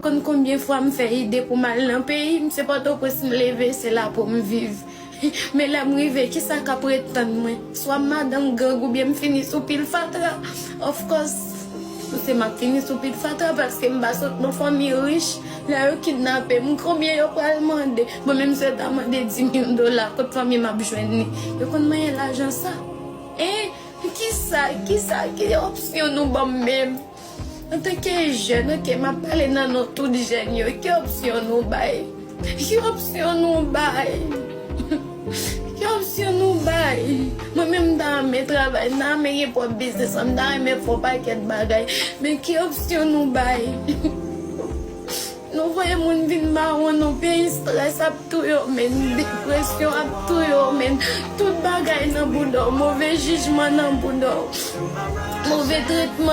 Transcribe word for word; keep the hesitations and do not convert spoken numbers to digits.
Konn konbyen fwa m fè ide pou m al nan peyi m, se Pòtoprens m leve, se la pou m viv. Men lè m rive, kisa k ap ret tann mwen? Swa m madanm gang oubyen m fini sou pil fatra. Of course, se m ap fini sou pil fatra paske m pa sot nan fanmi rich. Lè yo kidnape m, konbyen yo pral mande? Mwen menm si yo ta mande di mil dola, kot fanmi m ap jwenn li? Yo konn manyen lajan sa. En, kisa, kisa, ki opsyon nou ban m menm? Antanke jèn, ok, m ap pale nan non tout jèn yo. Ki opsyon nou bay? Ki opsyon nou bay? Ki opsyon nou bay? Mwen menm, m ta renmen travay, m ta renmen gen pwòp biznis mwen, m ta renmen fè yon pakèt bagay. Men ki opsyon nou bay? Nou voye moun vin mawon, nou peyi strès ap touye w, men depresyon ap touye w, men tout bagay nan bouda w, move jijman nan bouda w, move tretman